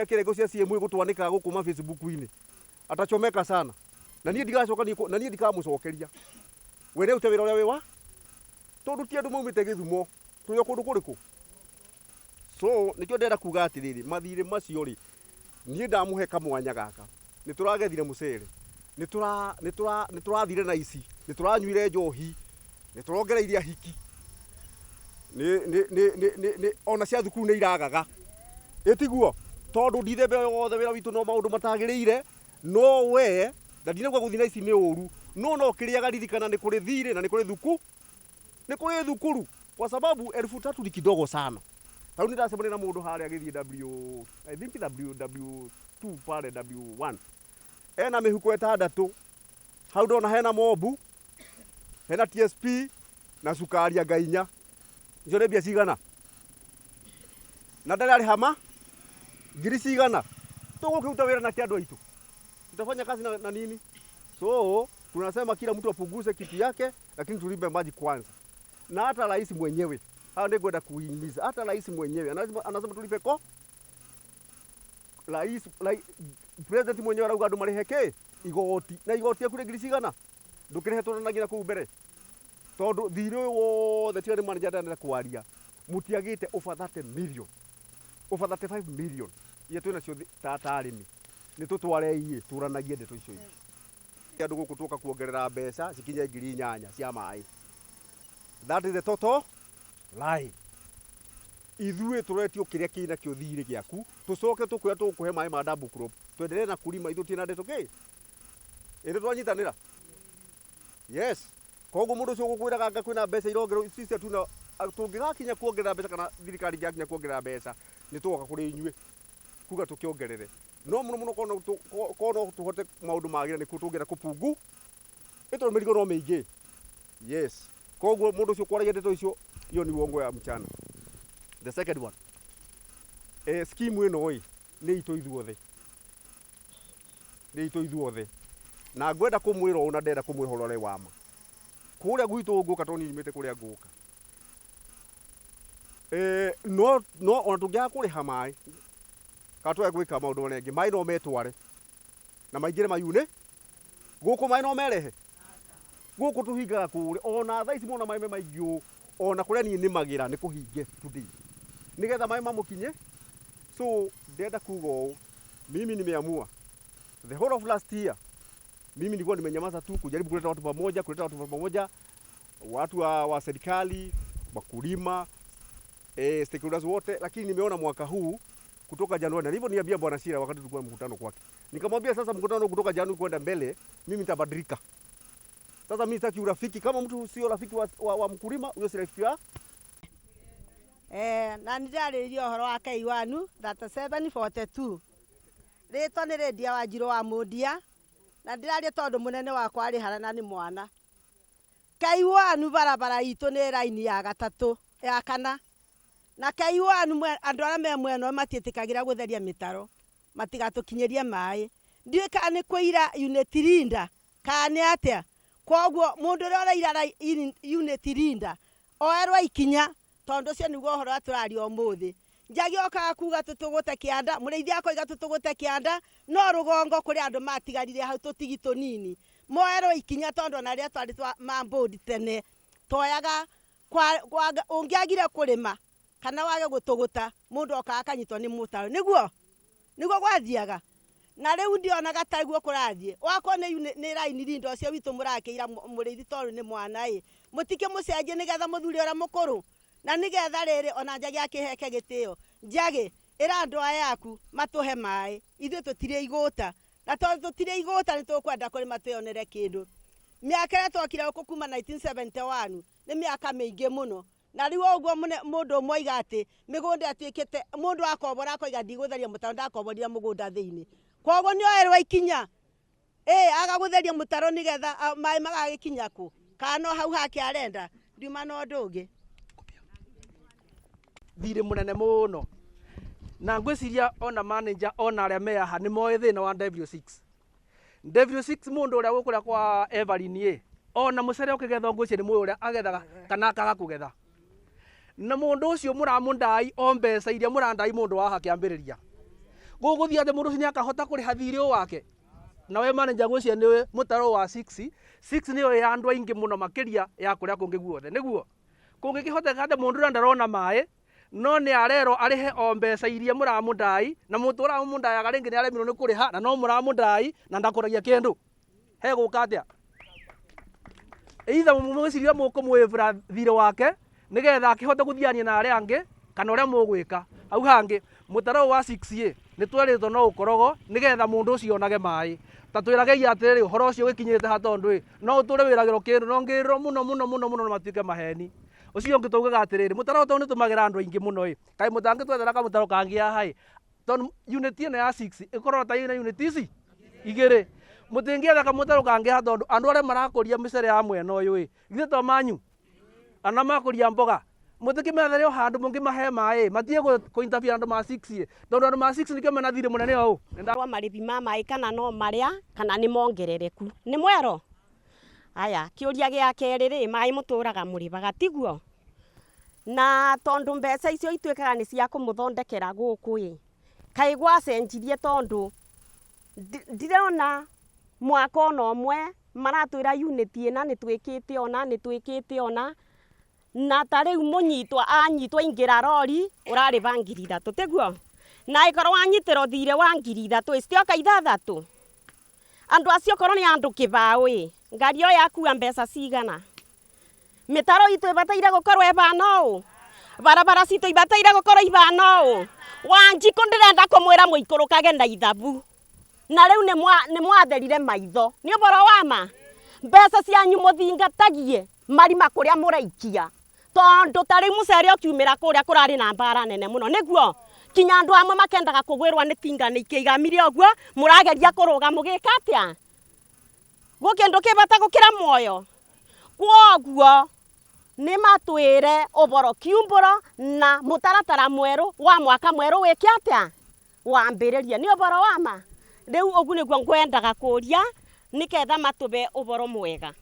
Kĩrengo cia CMA gũtwanĩka gũkũ ma Facebook-inĩ atachomeka sana na niĩ ndigacoka na niĩ ndikamũcokeria we rĩu te wĩra ũrĩa wĩ wa tondũ ti andũ maumĩte Gĩthumo tũrĩ o kũndũ kũrĩkũ. So nĩkĩo ndĩrenda kuga atĩrĩrĩ, mathirĩ macio rĩ, niĩ ndamũhe kamwanya gaka, nĩ tũragethire mũcere, nĩ tũrathire na ici, nĩ tũranyuire njohi, nĩ tũrongereirie ahiki, nĩ ona cia thukuru nĩ iragaga, ĩtiguo? Tondũ ndithemba ĩyo yothe wĩra witũ no maũndũ matagĩrĩire, no we na ndinauga gũthiĩ na ici nĩ ũru, no no kĩrĩaga ririkana nĩ kũrĩ thirĩ na nĩ kũrĩ thuku, nĩ kũrĩ thukuru, kwa sababu 3000 ni kidogo sana. Tarĩu nĩ ndacemania na mũndũ harĩa agĩthiĩ W, I think W, W2 pale W1, ena mĩhuko 6 hau ndona hena mobu, hena TSP na cukari anga 4, icio nĩ mbia cigana? Na ndarĩ arĩha ma ngiri cigana? Tũgũkĩruta wĩra na kĩ andũ aitũ? Tutafanya kazi na nini? So tunasema kila mtu apunguze kitu yake, lakini tulipe maji kwanza. Na hata rais mwenyewe hao ndio kwenda kuhimiza, hata rais mwenyewe anasema tulipe ko rais, president mwenyewe arauga andu marihe ki igoti, na igoti yaku nĩ ngiri cigana? Ndũkĩrĩhe tũranagia kũu mbere, tondũ thirĩ ũyũ wothe tiga nĩ manager ndarenda kwaria, mũtiagĩte over 30 million, over 35 million iria twĩ nacio ta arĩmi, nĩ tũtware iĩ tũranagie ndeto icio ingĩ. Andũ gũkũ tũka kuongerera mbeca cikinye ngiri 8 cia maĩ. That is the total lie. Ithuĩ tũretio kĩrĩa kĩna kĩo thirĩ gĩaku, tũcoke tũkwĩra tũgũkũhe maĩ ma double crop, twendelee na kũrima ithuĩ tina ndeto kĩ? Ĩndĩ twanyitanĩra? Yes. Koguo mũndũ ũcio ũgũkwĩraga anga kwĩna mbeca irongererwo, sisi hatuna, tũngĩgakinya kuongerera mbeca kana thirikari ĩngĩgakinya kuongerera mbeca, nĩ tũgoka kũrĩ inyuĩ kuga tũkĩongerere. No mũno mũno korwo no tũhote maũndũ magĩre nĩkuo tũngĩenda kũpungu, ĩ tondũ mĩrigo no mĩingĩ. Yes. Koguo mũndũ ũcio kwaragia ndeto icio, hiyo ni uongo ya mchana. The second one, scheme ĩno ĩ nĩ itũ ithuothe, nĩ itũ ithuothe, na ngwenda kũmwĩra ũũ na ndĩrenda kũmwĩra ũhoro ũrĩa wa ma. Kũrĩa gwitũ ngũka tondũ niĩ nyumĩte kũrĩa ngũka, no ona tũngĩaga kũrĩha maĩ kana twage gwĩka maũndũ marĩa angĩ, maĩ no metware na maingĩre mayune gũkũ, maĩ no merehe gũkũ tũhingaga kũrĩa, ona thaa ici mona maĩ me maingĩ ũũ, ona kũrĩa niĩ nĩmagĩra nĩ kũhinge today nĩgetha maĩ mamũkinye. So ndĩrenda kuga ũũ, mimi nimeamua the whole of last year mimi nilikuwa nimenyamaza tu kujaribu kuleta watu pamoja, kuleta watu pamoja, watu wa serikali, wakulima, stakeholders wote, lakini nimeona mwaka huu kutoka Januari, na nilivyoniambia Bwana Shira wakati tulikuwa mkutano kwake, nikamwambia sasa mkutano kutoka Januari kwenda mbele mimi nitabadilika. Sasa mimi sitaki urafiki, kama mtu sio rafiki wa mkulima, huyo si rafiki wa Na nĩndarĩrĩria ũhoro wa K1 3742. Rĩtwa nĩ Lydia Wanjirũ wa Mũndia, na ndĩraria tondũ mũnene wakwa arĩ harĩa na nĩ mwana. K1 barabara itũ nĩ raini ya gatatũ ya kana, na K1 andũ arĩa me mwena ũyũ matiĩtĩkagĩra gũtheria mĩtaro, matigatũkinyĩrie maĩ. Ndiũĩ kana nĩ kũira unit leader kana nĩ atĩa. Koguo mũndũ ũrĩa ũraira unit leader oerwo ikinya, tondũ ũcio nĩguo ũhoro ũrĩa tũraria ũmũthĩ. Njagi okaga kuga tũtũgũte kĩanda, mũrĩithi akoiga tũtũgũte kĩanda, no rũgongo kũrĩ andũ matigarire hau tũtigi tũnini. Moerwo ikinya tondũ ona rĩrĩa twarĩ twa mambũndi tene, twoyaga ũngĩagire kũrĩma kana wage gũtũgũta, mũndũ okaga akanyitwo nĩ mũtaro. Nĩguo? Nĩguo gwathiaga. Na rĩu ndionaga ta guo kũrathiĩ. Wakorwo nĩ raini rinda ũcio witũ mũrakĩira mũrĩithi tondũ nĩ mwana ĩ, mũtikĩmũcenjie nĩgetha mũthure ũrĩa mũkũrũ. Na nĩgetha rĩrĩ ona Njagi akĩheke gĩtĩo. Njagi, ĩra andũ aya aku matũhe maĩ, ithuĩ tũtirĩ igũta. Na tondũ tũtirĩ igũta nĩ tũkwenda kũrĩma twĩonere kĩndũ. Mĩaka ĩrĩa twokire gũkũ kuma 1971 nĩ mĩaka mĩingĩ mũno. Na rĩu ũguo mũndũ ũmwe oiga atĩ mĩgũnda ĩtuĩkĩte, mũndũ akombora akoiga ndigũtheria mũtaro, ndakomborire mũgũnda thĩinĩ. Koguo nĩ oerwo ikinya. Aga gũtheria mũtaro nĩgetha maĩ magagĩkinya kũ? Kana no hau hake arenda, ndiuma na ũndũ ũngĩ. Thirĩ mũnene mũno. Na ngwĩciria ona manager ona arĩa me haha nĩ moĩ thĩna wa W6. W6 mũndũ ũrĩa gũkũrĩa kwa Evelyn ĩ, ona mũcere ũkĩgethwo ngwĩciria nĩ mũĩ ũrĩa agethaga kana akaga kũgetha. Na mũndũ ũcio mũramũndai o mbeca iria mũrandai mũndũ wa haha kĩambĩrĩria. Gũgũthiĩ atĩ mũndũ ũcio nĩakahota kũrĩha thirĩ ũyũ wake? Nawe manager ngwĩciria nĩwe mũtaro wa 6 6 nĩyo ya andũ aingĩ mũno makĩria ya kũrĩa kũngĩ guothe. Nĩguo kũngĩkĩhoteka atĩ mũndũ ũrĩa ndarona maĩ no nĩ arerwo arĩhe o mbeca iria mũramũndai, na mũndũ ũramũndayaga rĩngĩ nĩ aremirwo nĩ kũrĩha na no mũramũndai na ndakũragia kĩndũ, hegũka atĩa? Either mwĩcirie mũkũmwĩvĩra thirĩ wake nĩgetha akĩhote gũthiania na arĩa angĩ, kana ũrĩa mũgwĩka. Hau hangĩ mũtaro wa 6A nĩ twerĩtwo no ũkorogwo nĩgetha mũndũ ũcio onage maĩ. Ta twĩragei atĩrĩrĩ, ũhoro ũcio ũgĩkinyĩte ha, tondũ ĩ no ũtũre wĩragĩrwo kĩndũ no ngĩrĩrwo mũno mũno mũno mũno na matuĩke maheni. Ũcio ũngĩ taugaga atĩrĩrĩ, mũtaro tondũ nĩ tũmagĩra andũ aingĩ mũno ĩ, kaĩ mũtangĩtwethera kamũtaro kangĩ haha ĩ, tondũ unit ĩno ya 6 ĩkoragwo ta ĩna unit ici igĩrĩ, mũtingĩetha kamũtaro kangĩ haha tondũ andũ arĩa marakũria mĩcere ya mwena ũyũ ĩ, githĩ to manyu ana makũria mboga, mũtikĩmethere o handũ mũngĩmahe maĩ matige kũ andũ ma 6 ĩ, tondũ andũ ma 6 nĩkĩo mena thirĩ mũnene ũũ. Rwa marĩbi ma maĩ kana no marĩa kana nĩ mongerereku nĩ mwero. Aya, kĩũria gĩa kerĩ rĩ, maĩ mũtũraga mũrĩbaga tiguo? Na tondu mbeca icio ituĩkaga nĩ cia kũmũthondekera gũkũ ĩ, kaĩ gwacenjirie tondu ndirona mwaka ona ũmwe maratwĩra unit ĩna nĩ twĩkĩte ona nĩ twĩkĩte ona, na ta rĩu mũnyitwo anyitwo ingĩra rori ũrarĩba 3,000 tiguo? Na ĩkorwo wanyitĩrwo thirĩ wa 3,000 citioka 6,000. Andũ acio korwo nĩ andũ kĩbaũ ĩ, ngari ĩyo yakua mbeca cigana? Mĩtaro itũ ĩbataire gũkorwo ĩbana ũũ, barabara citũ ibataire gũkorwo ibana ũũ. Wanjikũ ndĩrenda kũmwĩra mũikũrũkage na ithabu, na rĩu nĩ mwatherire maitho nĩ ũboro wa ma. Mbeca cianyu mũthingatagie marima kũrĩa mũraikia, tondu ta rĩu mũcere ũkiumĩra kũrĩa kũrarĩ na mbara nene mũno, nĩguo kinya andũ amwe makendaga kũgwĩrwo nĩ tinga nĩ ikĩigamire ũguo, mũrageria kũrũga mũgĩka atĩa? Gwĩ kĩndũ kĩ bata gũkĩra muoyo? Kwoguo nĩ matwĩre ũboro kiumbũro na mũtaratara mwerũ wa mwaka mwerũ wĩke atĩa? Wambĩrĩrie. Nĩ ũboro wa ma. Rĩu ũguo nĩguo ngwendaga kũria nĩketha matũbe ũboro mwega.